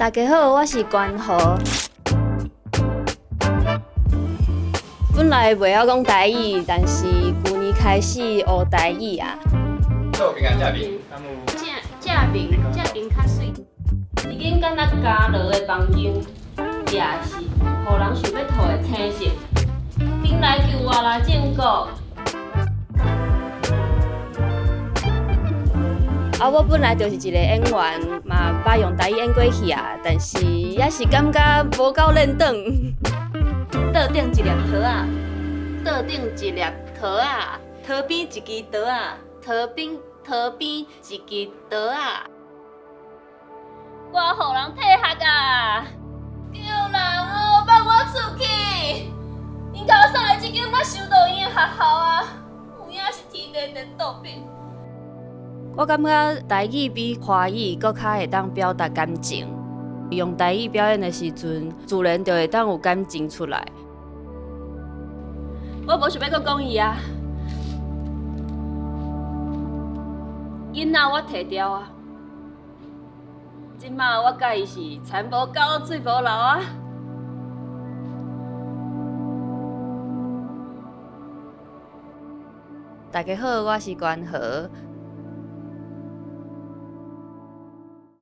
大家好，我是關豪。本來袂曉講台語，但是舊年開始學台語啊。做平安正面。正正面正面較媠。一間敢若監牢的房間，也是予人想欲吐的青色。緊來救我啦，正國！啊，我本來就是一個演員，嘛捌用台語演過戲啊，但是猶是感覺無夠練轉。桌頂一粒桃仔，桌頂一粒桃仔，桃邊一支刀仔，桃邊一支刀仔。我予人退學啊！救人哦，放我出去！𪜶共我送來這間捌修道院的學校啊，有影是天地顛倒變。我感覺台語比華語閣較會當表達感情。用台語表演的時陣，自然就會當有感情出來。我無想欲閣講伊啊，囡仔我提著啊，這馬我佮伊是田無溝，水無流啊。大家好，我是關豪。